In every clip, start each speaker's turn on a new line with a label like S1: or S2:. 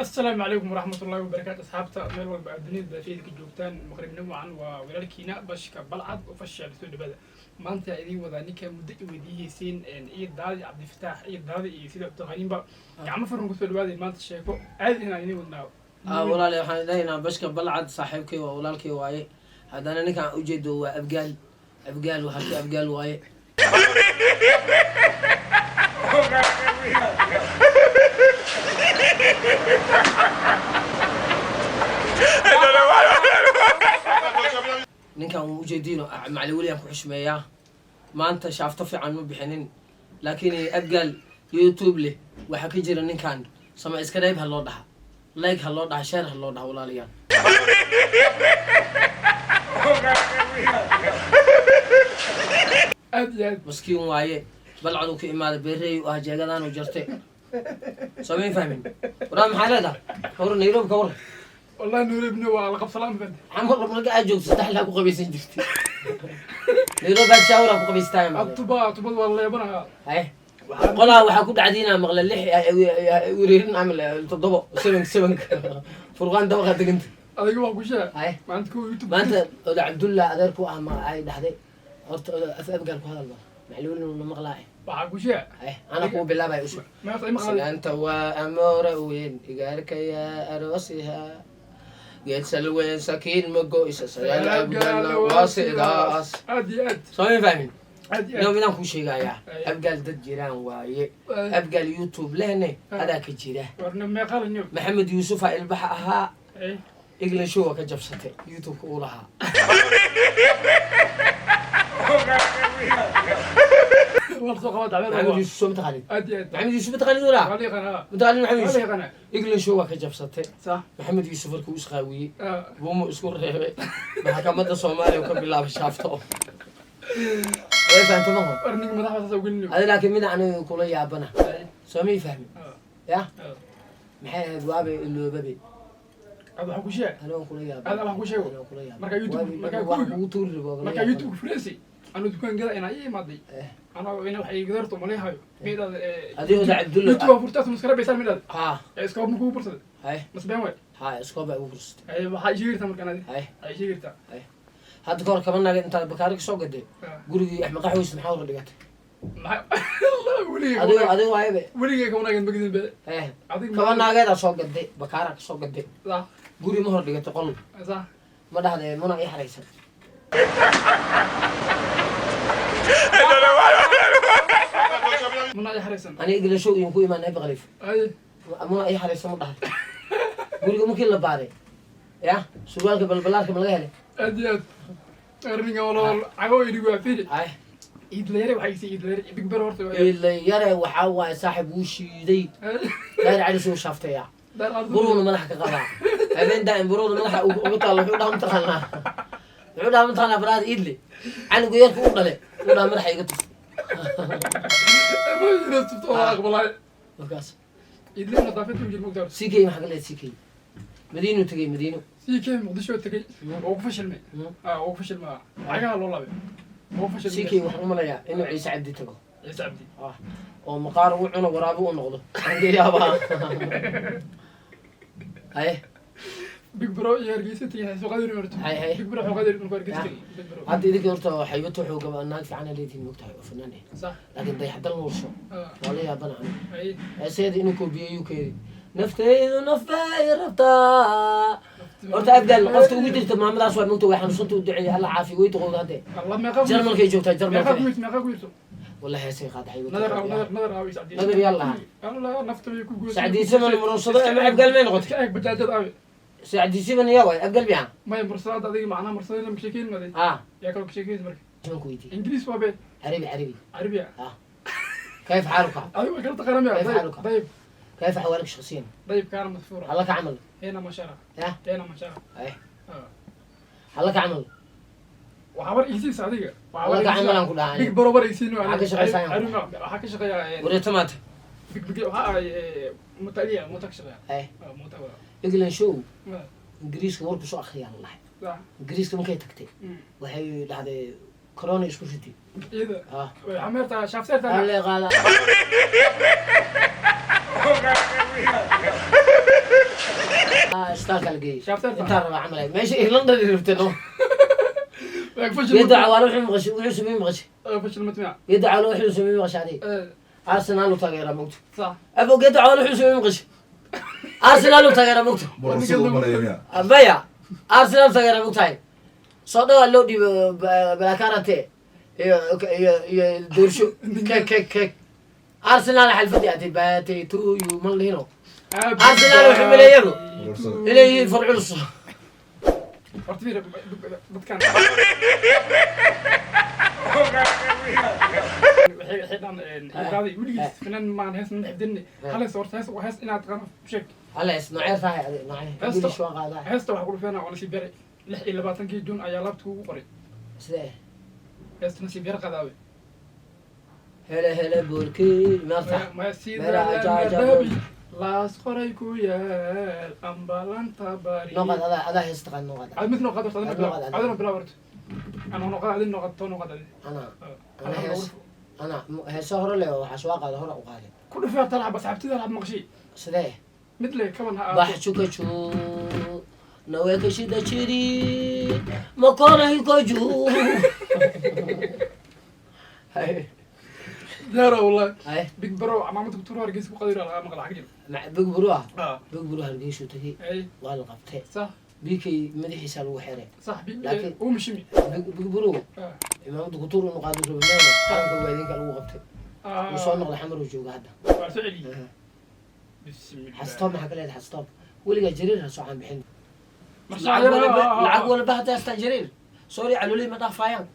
S1: Asalaamu calaykum waraxmatullaahi wabarakaatu. Asxaabta meel walba aad dunida daafeeda ka joogtaan, maqribnimo wacan. Waa walaalkiina Bashka Balcad Official. Soo dhawaada. Maanta idiin wadaa ninka muddo i weydiiyeyseen, iyo Daadi Cabdifataax iyo Daadi iyo sida taqaaniinba. Gacmo furan kusoo dhawaaday. Maanta sheeko aad inaan idiin wadnaa.
S2: Walaali, waxaan leeyahnaa Bashka Balcad saaxiibkay waa, walaalkay waaye. Haddana ninkaan ujeedo waa Abgaal. Abgaal waa halkii Abgaal waaye. Ninkaan uu ujeediino macali weliyaan ku xushmeeyaa. Maanta shaafto fiican ma bixinin, laakiin Abgaal YouTube leh waxaa ka jira ninkaan sama iskadhayb ha loo dhaha, like ha loo dhaha, share ha loo dhaha, walaalayaal.
S1: Aad iyo aad.
S2: Maskiin waaye, Balcad uu ka imaaday, beerey u ah, jeegadaanu jarte. Soo mayn fahmin? Waraa, maxaa leedahay? Kawar Nairobi, kawar.
S1: Wallahi Nairobi waa la qabsalaan fanta.
S2: Camal marka aad joogto saddex laa ku qabaysan jirtay. Nairobi aad shower ku qabaystaa maqle.
S1: Atuba tubad waa leebanaha.
S2: Haye, qolaa waxaa ku dhacdiinaa maqle lix wareerin camal, toddobo, seven seven Furqaan dabaqa deganta.
S1: Adiga waa ku shee.
S2: Haye.
S1: Maanta kuwa YouTube.
S2: Maanta oda Cabdullah adeerku ah ma ay dhahday horta oda af Abgaal ku hadal ba macluulin na maqlaa.
S1: Waxaa ku shee.
S2: Haye, ana kugu bilaabay usug.
S1: Maanta ima qaadi.
S2: Sinaanta waa amoora weyn, igaarkayaa aroosiha, geed salweyn sakiin ma goysa, sagaal Abgaalna waa sidaas.
S1: Aad iyo aad.
S2: Soo ma fahmin?
S1: Aad iyo
S2: No.
S1: aad.
S2: Midaan kuu sheegayaa.
S1: Ay.
S2: Abgaal dad jiraan waaye. Abgaal YouTube lehne adaa ka jira.
S1: Warna meeqalan yo.
S2: Maxamed Yuusufa ilbaxa ahaa.
S1: Ay.
S2: England show waa ka jabsatay YouTube-ka uu lahaa.
S1: Waa soo qabaa
S2: Maxamed
S1: dacwada.
S2: Yuusuf soo mataqaanid?
S1: Aad iyo aad.
S2: Maxamed Yuusuf mataqaanid walaa?
S1: Waa la yaqaanaa.
S2: Mataqaanid Maxamed
S1: Waa la
S2: Yuusuf?
S1: yaqaanaa.
S2: England show waa ka jabsatay.
S1: Sax.
S2: Maxamed Yuusuf markuu isqaawiyey,
S1: Ah.
S2: buumu isku reebay, maxkamadda Soomaaliya uu ka bilaabay shaafto. Way fahamta maho?
S1: War ninka madaxda saas ugelinayo.
S2: Adi laakiin mid aniga kula yaabana, soo may fahmin?
S1: Ah.
S2: Ya.
S1: Ah.
S2: Maxay ahayd? Waabay iloobabe.
S1: Aad waxaa ku shee.
S2: Aniga kula yaabana.
S1: Aad waxaan ku sheego.
S2: Aniga kula yaabana.
S1: Marka YouTube- marka
S2: wax kugu tuuri rabo kula
S1: marka
S2: yaabana.
S1: YouTube fureysi anuu dukaan gada inaa ii imaaday. Anaa ina wax iga darto maleehayo midaad.
S2: Adii oda Cabdulla.
S1: YouTube waa furtaas maskara baysaan midaad.
S2: Ha.
S1: Ee iska ma kugu bursaday?
S2: Hay.
S1: Masbeen way.
S2: Ha, iskooba ugu fursatay.
S1: Ay, waxaa ii sheegi kartaa markaan adi.
S2: Hay.
S1: Ay sheegi kartaa.
S2: Hay, hadda kahor kaba naga intaad bakaari kasoo gaday
S1: Ah.
S2: gurigii Axmed Qaxweys maxaa hor dhigatay?
S1: Maxay weligay?
S2: Adigo adigo waayebe.
S1: Weligay kaba naageed magidin be.
S2: Eh.
S1: Adiga.
S2: Kaba naageedaa soo gaday, bakaaraa kasoo gaday.
S1: Sax.
S2: Guri ma hor dhigatay qol?
S1: Sax.
S2: Ma dhahday muna ii xaraysan?
S1: Mana ii xaraysan.
S2: Aniga Iglashow idinku imaanay Baqaliif.
S1: Ay.
S2: Muna ii xaraysan ma dhahday? Guriga markii la baaray ya surwaalka balbalaarka ma laga helay?
S1: Aad iyo aad. Arringa walaal cago idhigu waa fiiri.
S2: Ay.
S1: Iidlayare waxay isii iidlayare big bar horta.
S2: Ila yare waxaa waaye saaxiib wuu shiiday. Daahir Cali suu shaaftaya.
S1: Daar ardu.
S2: Buruuna madaxa ka qabaa habeen daa'im, buruuna madaxa ugu taalo. Wuxuu dhaha mataqaanaa, wuxuu dhaha mataqaanaa, baraada Iidle canuga yarka u dhale u dhaha madaxa iga tuf.
S1: Ma yiri tufto oo aqbalay.
S2: Markaas.
S1: Iidlay nadaafad u jir mugdaar.
S2: CK maxaa ka leedahay? CK Madiinu tegey, Madiino.
S1: CK Muqdisho tagay oo ku fashilmay. Ah, oo ku fashilmay, lacagaha loo laabay oo ku fashilmay.
S2: CK waxaan u malayaa inuu Ciise Cabdi tago.
S1: Ciise Cabdi.
S2: Ah, oo maqaar u cuno, waraabi u noqdo aan ka yaabaa. Haye.
S1: Big bro iyo Hargeysa tagay soo qadari marto.
S2: Hay, hay.
S1: Big bro soo qadari markuu Hargeysa
S2: Ya.
S1: tagay big bro.
S2: Hadda idinka horta xaybata wuxuu gabaa naag fiican leedihin, mogtahay, oo fanaan eh.
S1: Sax.
S2: Laakiin Dayaxdal Nuursho
S1: ah
S2: waa la yaabana aniga.
S1: Ay.
S2: Heeseeda inuu koobiyeeyuu keedi naftaydu naf bay rabtaa. Horta Abgaal qofta ugu jirta maamadaas waa mogta, way xanuunsanta, u duceeyay, Alla caafiyo, way duqowda hadde.
S1: Allah meeqa.
S2: Jarmalkay joogtaa.
S1: Meeqa
S2: Jarmalka.
S1: ku yirto? Meeqa ku yirto?
S2: Wallahi heesay qaada xaybata.
S1: Nadar aw nadar nadar aw Sacdi.
S2: Nadar yalla.
S1: Allah nafta way ku goosay.
S2: Sacdiisaman murunsado ama Abgaal may noqotay?
S1: Iska eeg bajaajada aw.
S2: Sacdiisaman yaa waay Abgaal biya.
S1: May mursadaad adiga macnaha mursadada lama sheekeyn maday.
S2: Ah.
S1: Yaa kaloo ka sheekeys marka.
S2: Siman ku weydiiyey.
S1: Ingiriis waa be.
S2: Carabi, carabi.
S1: Carabiya.
S2: Ah, كيف حالك؟
S1: adiga waa kala taqaana miya?
S2: كيف حالك؟
S1: طيب.
S2: كيف احوالك شخصيا؟
S1: طيب كان مدفورة.
S2: هل لك عمل؟
S1: هنا ما شاء الله.
S2: يا.
S1: هنا ما شاء الله.
S2: ايه.
S1: آه.
S2: هل لك عمل؟
S1: Waxaa war iisiis adiga.
S2: Waxaa ka camal aan ku dhahay.
S1: Big bro war iisiin.
S2: Waxaa ka shaqeysaa.
S1: Waxaa ka shaqeeyaa.
S2: وريت مات.
S1: Big big waxaa ahay mutaliya muuta ka shaqeeyaa.
S2: ايه.
S1: Muuta wada.
S2: England show Ingiriiska warku soo akhriyaa la dhahay.
S1: Sax.
S2: Ingiriiska markay tagtay waxay dhahday corona isku riday.
S1: Iyada.
S2: Ah.
S1: Waxaa meertaa shaafseertaa.
S2: Alle qaada. Isbitaalka la geeyey.
S1: Shaafta yarta.
S2: Intaa rabaa camal ahayd. Meesha Irlanda rabtay no.
S1: Fashil.
S2: Geedo Cawaale wuxuu maqashay, wuxuu sameeyey maqashay.
S1: Fashil matmiya.
S2: Geedo Cawaale wuxuu sameeyey maqashay adiga. Arsenal u taageeraa mogto.
S1: Sax.
S2: Abo, Geedo Cawaale wuxuu sameeyey maqashay. Arsenal u taageeraa mogto.
S3: Boorasada u maleeya miya?
S2: Maya, Arsenal taageeraa mogtahay. Soo dhawaa loo dhiibo balakarate iyo doorsho kek kek kek. Arsenal xalfadii atay baatay to you ma lihino. Arsenal wuxuu maleeyago
S3: Boorasada.
S2: Inay yihiin far culus.
S1: Horta fiir dadkan waxay dhan qaaday weligiis fanaan maan hees ma xifdinni. Hal hees horta, hees waa hees inaad taqaano sheeg.
S2: Hal hees noocee tahay adi noocee?
S1: Heesta-
S2: English waa qaadaa.
S1: Heesta waxaa ku dhufeena oo Nasiib Yare 26-kii Juun ayaa laabta kugu qoray.
S2: Sidee?
S1: Heesta Nasiib Yare qadaawe.
S2: Hele hele boorkii maarta.
S1: Maya, sida
S2: Meelaha jaaja
S1: dabi laas qoray ku yaal ambalanta bari.
S2: Noo qaad, adaa hees taqaan, noo qaad.
S1: Ad mid noo qaad horta, adina
S2: Ad
S1: bilaab.
S2: noo qaad,
S1: Adina bilaab horta, ana noo qaad, adina noo qaad, too noo qaad adi.
S2: Ana ana hees ana heesa hore le waxaas waa qaada, hore u qaaday.
S1: Ku dhufee talxab asxaabtida lab maqshi.
S2: Sidee?
S1: Mid le kaban ha.
S2: Bax chukachu naweka shida chiri makona hikoju. Hay.
S1: Diyaara wallahi.
S2: Hay.
S1: Big bro camaamada kutuuro Hargeysa ku qadiro laga maqla xag jiro.
S2: Big bro ah.
S1: Ah.
S2: Big bro Hargeysu tagay.
S1: Ay.
S2: Waa la qabtay.
S1: Sax.
S2: Bk madaxiisa lagu xiray.
S1: Sax big.
S2: Laakiin-
S1: Uu mishimi.
S2: Big bro
S1: ah
S2: cimaamada kutuur inu qaado rabnayna qaranka waadinka lagu qabtay.
S1: Ah.
S2: Wuu soo noqday, Xamar uu jooga hadda.
S1: Waa soo celiyey, bismillah.
S2: Xastoob maxaa ka leedahay? Xastoob weligaa jariir ha soo caan bixin.
S1: Marka
S2: Lacag walba, lacag walba hadda haystaan jariir, sorry, caloolihii ma dhaafayaan.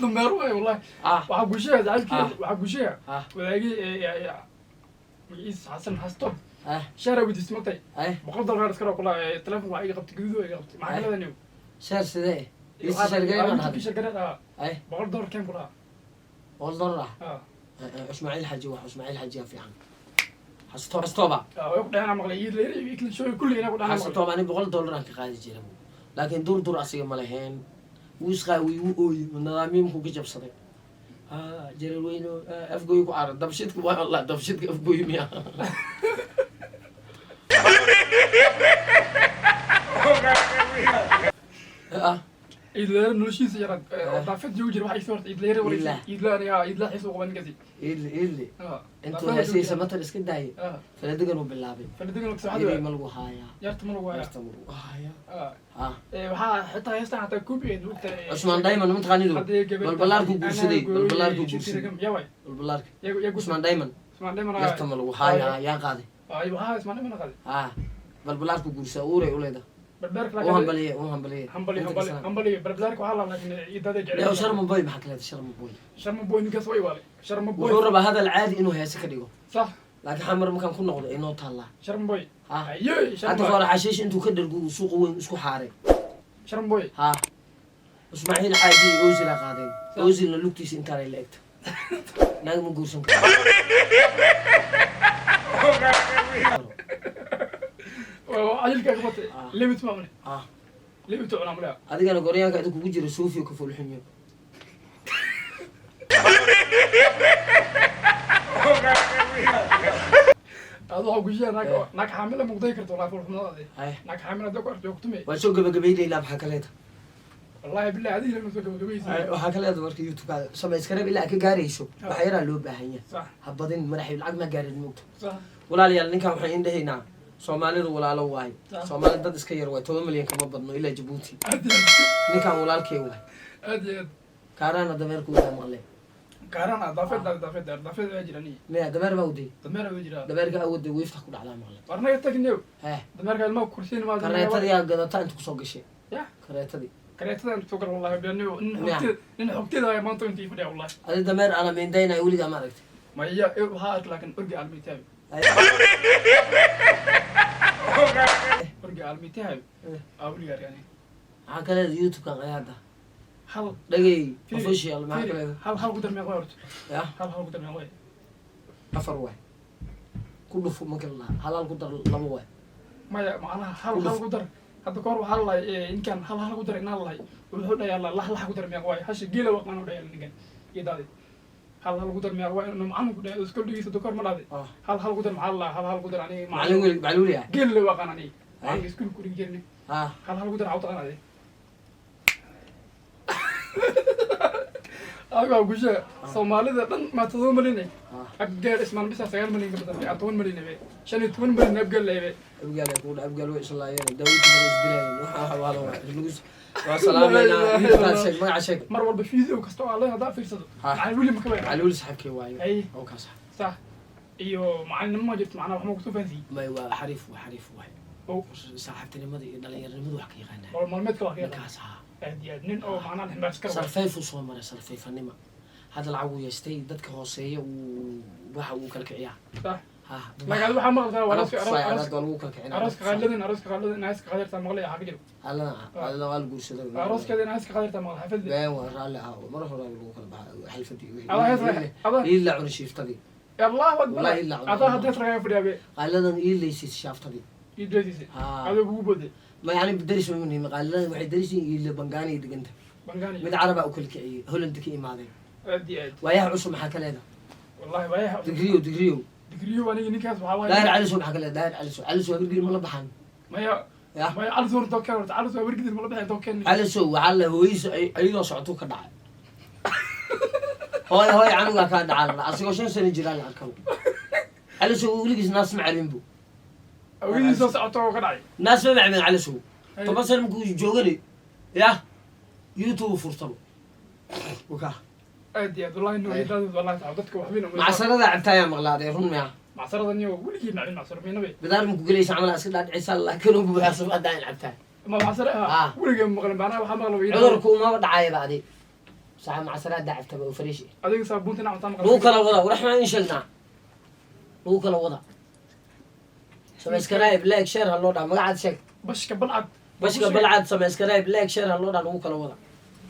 S1: Dameer waay wallahi.
S2: Ah.
S1: Waxaa guushaha
S2: Ah.
S1: jacaylkii, waxaa guushaha
S2: ah
S1: wadaagii magaciisa Xasan Xastoob
S2: ah
S1: shaara weydiis magtay.
S2: Ay.
S1: $100 iskara kula telefoon waxaa iga qabtay gaduud oo iga qabtay, maxaa
S2: Ay.
S1: ka leedahay?
S2: Sheer sidee isi sheergarey ma dhahday?
S1: Sheergareed ah.
S2: Ay.
S1: $100 keen kulaha.
S2: $100 ah.
S1: Ah.
S2: Ismaaciil Xaji, wax Ismaaciil Xaji aa fiican. Xastoob, xastooba.
S1: Ah, way ku dheheen maqlay iid leer iyo iklan shooy kulli inaa ku dheheen maqlay.
S2: Xastoob ani $100 aan ka qaadi jira, laakiin dur dur asiga ma lahayn. Wuu isqaawiy, wuu ooyi, nidaamyimku ka jabsaday. Ah, jareer weyno afgooy ku cara dabshidka waa Allah dabshidka afgooy miya? Ah.
S1: Iid leer noloshiisa yaraad oo daafad joogi jira waxay soo hortay iid leer waraysi.
S2: Iidla.
S1: Iid leer aniga iid leer xiis u qaban ninkaasi.
S2: Idli idli.
S1: Ah.
S2: Intuu heesihiisa matal iska daayay
S1: ah
S2: faladegan uu bilaabay.
S1: Faladegan saxad.
S2: Yiri ma lagu haayaa?
S1: Yarta ma lagu hayaa.
S2: Yarta ma lagu haayaa.
S1: Ah.
S2: Ah.
S1: Waxaa xitaa heestan xataa kubi lugta.
S2: Cusmaan Diamond ma taqaanidu?
S1: Haddii gabar
S2: Balbalaarku guursaday, balbalaarku guursaday.
S1: Yaa waay.
S2: Balbalaarka.
S1: Yaa guursaday.
S2: Cusmaan Diamond.
S1: Cusmaan Diamond.
S2: Yarta ma lagu haayaa yaa qaaday.
S1: Ay, waxaa Cusmaan Diamond qaaday.
S2: Ah, balbalaarku guursaday, uuray u leedahay.
S1: Balbalaarka.
S2: U hambaliye, u hambaliye.
S1: Hambali.
S2: Inta
S1: Hambali.
S2: ka sana.
S1: Hambali balbalaarka waxaa la laakiin idaday jecel.
S2: Leo Sharma Boy maxaa ka leedahay? Sharma Boy.
S1: Sharma Boy ninkaas way waalay Sharma Boy.
S2: Wuxuu rabaa hadal caadi inuu heese ka dhigo.
S1: Sax.
S2: Laakiin Xamar markaan ku noqdo inoo taallaa.
S1: Sharma Boy.
S2: Ha.
S1: Ayoy
S2: Hadda
S1: Sharma.
S2: hore xashiish intuu ka dhargu uu suuqa weyn isku xaaray.
S1: Sharma Boy.
S2: Ha, Ismaaciil Xaaji iyo Ozil aa qaadeen. Ozilna lugtiisa intaanay la egta, naag ma guursan karo.
S1: Cajilka ka batay.
S2: Ah.
S1: Limit ma cune.
S2: Ah.
S1: Limit cunaa malea.
S2: Adigana goryaanka idin kugu jira suufiyo ka fulxunyo.
S1: Adu waxaa gushiya naag naag xaamila muqday karto wallahi fulxumadaadi.
S2: Hay.
S1: Naag xaamila hadda ku arto kutume.
S2: Waa soo gabagabaynaynaa, maxaa ka leedahay?
S1: Wallahi billahi adiga lama soo gabagabaysa.
S2: Waxaa ka leedahay marka YouTube-ka samayskareeb ilaa ka gaarayso waxa yaraa loo baahan yahay.
S1: Sax.
S2: Ha badin madaxay lacag ma gaarin moogta.
S1: Sax.
S2: Walaalayaal, ninkan waxaan indhahaynaa Soomaalidu walaalo waaye.
S1: Sax.
S2: Soomaali dad iska yar waay, 10 milyan kama badno ilaa Jabuuti.
S1: Aad iyo aad.
S2: Ninkan walaalkay waay.
S1: Aad iyo aad.
S2: Kaaraana dameerku wadaa maqle.
S1: Kaaraan ah daafeed daafeed daafeed ayaa jira aniga.
S2: Miya dameer baa uday?
S1: Dameer ayaa jira.
S2: Dameerka awoodda wiifta ku dhacdaa maqle.
S1: Warnaga tagnew.
S2: Heh.
S1: Dameerka ilmaha kursiin maa.
S2: Kareetadii aa gadata inta kusoo gashay.
S1: Ya.
S2: Kareetadii.
S1: Kareetadan soo gal wallahi beenayo nin.
S2: Miya?
S1: Xogteeda nin xogteeda ayaa maanta intii fadhiya wallahi.
S2: Adi dameer ana meendaynayo weligaa ma aragtay?
S1: Maya, waxaa ark laakiin orgi almiitaayo. Orgi almiitaayo aa weligaa ark aniga.
S2: Maxaa ka leedahay YouTube-kan ayaada?
S1: Hal.
S2: Dhagey.
S1: Fiiri,
S2: Official maxaa ka
S1: fiiri,
S2: leedahay?
S1: Hal hal ku dar meeqa horta?
S2: Ya.
S1: Hal hal ku dar meeqa?
S2: Afar waay ku dhufo marka la lahaa, hal hal ku dar laba waay.
S1: Maya, macnaha hal
S2: Ku
S1: hal
S2: dhuf.
S1: ku dar hadda kahor waxaa lalahay ninkan hal hal ku dar inaa lalahay wuxuu dhayaa lah lah ku dar meeqa waay hasha geela waqaan u dhayaa ninkan iyo daadi hal hal ku dar meeqa waay inuu macallin ku dhayaa iska dhigaysa hadda kahor ma dhahday.
S2: Ah.
S1: Hal hal ku dar maxaa lalahay hal hal ku dar aniga.
S2: Macallin weli, macallin weli ah.
S1: Geel la waqaan aniga. Ayaga iskuulka ku dhigi jirnay.
S2: Ha.
S1: Hal hal ugu dar cawta qanaade. Adigo gusha Soomaalida dhan ma 7 malyan eh. Abgaal ismaan bisa 9 malyan ka badan, 10 malyan eh, 15 malyan abgaal eh.
S2: Abgaal ay kugu dha, abgaal way islaayeen, daawinta way isdilaayeen, waxa waa la lagu waa salaameynaa. Wiilkaas sheeg, magaca sheeg.
S1: Mar walba video kasta oo alle haddaa fiirsado, macallin weli ma ka baya.
S2: Macalin weli saxibkay waayo.
S1: Ay.
S2: Oo kaas.
S1: Sax, iyo macalinimo ma jirto, macnaha wax ma kusoo fahansiiyey?
S2: May, waa xariif, waa xariif waay.
S1: Oo.
S2: Saaxiibtinimada iyo dhalinyaranimadu wax ka yaqaanaa.
S1: Nolol maalmeedka waa ka yaqaan.
S2: Ninkaas, ha.
S1: Aad iyo aad, nin oo macnaha ximbaarsan kara waay.
S2: Sarfayfuu soo maray, sarfayfanima hadda lacag uu yeestay, dadka hooseeya uu waxa uu kala kiciyaa.
S1: Sax.
S2: Ha.
S1: Laakiin adiga waxaa maqaltaa waa arooska arooska
S2: waa lagu kala kicinaa.
S1: Arooska qaaladan inaa iska qadirtaa maqlay, xaqa jiro?
S2: Allana waa la guursaday.
S1: Arooskeeda inaa iska qadirtaa maqlay xafladii.
S2: Been waa, raalli ah, mar hore lagu kala baxay xalfadii.
S1: Adaa hees adaa.
S2: Ii la cunay shiiftadii.
S1: Allahu akbar.
S2: Wallahi ilaa cunay.
S1: Adaa hadda ragaga fadhiyaa be.
S2: Qaaladan ii leysay shaaftadii.
S1: Ii dheesiisay.
S2: Ha.
S1: Adoo kugu booday.
S2: Ma yani daris ma nihin, qaaladan waxay daris yihiin iile Bangaani deganta.
S1: Bangaani.
S2: Mid carabaa u kala kiciyey, Holland ka imaadeen.
S1: Aad iyo aad.
S2: Waayaha cusub maxaa ka leedahay?
S1: Wallahi waayaha.
S2: Digriyo, digriyo.
S1: Digriyo, aniga ninkaas waxaa waaye.
S2: Daahir Calisow maxaa ka leedahay? Daahir Calisow, Calisow habargir ma la baxaan?
S1: Maya.
S2: Ya.
S1: Maya, calis horta keen, horta calis waa wargidir, ma la bixin dokeen.
S2: Calisow waxaa la hooyadiisa ayadoo socotuu ka dhacay. Hooy hooy, canugaa kaa dhacaa la dhaca, asigoo 5 sano jiraa la arkabo. Calisow weligiis naas ma cabin bu.
S1: Awgeedii soo socoto oo ka dhacay.
S2: Naas ma macbin Calisow. 10 sano markuu joogani ya YouTube furtabo waka.
S1: Aad iyo aad, wallahi inuu daadad, wallahi taxaw dadka waxbayna
S2: Macsarada cabtaayaa maqlaaday, run miya?
S1: Macsarada niyo weligii macbin macsaro miinabe.
S2: Bidaar maku gelaysa camal iska dhaadhicisa, laakiin uu buuxaa hadda in cabtaa.
S1: Ma macsaro ah? Weligii maqlin macnaha, waxaa maqla way.
S2: Cudurku umaba dhacayaba adi saxa macsarada haddaa cabtaba oo fariish.
S1: Adiga saabuunta nacamtaa maqla.
S2: Lagu kala wada waraxmaan in sheegnaa, lagu kala wada subscribe, like, share ha loo dhaha. Magacaad sheeg.
S1: Bashka Balcad.
S2: Bashka Balcad, subscribe, like, share ha loo dhaha, lagu kala wada.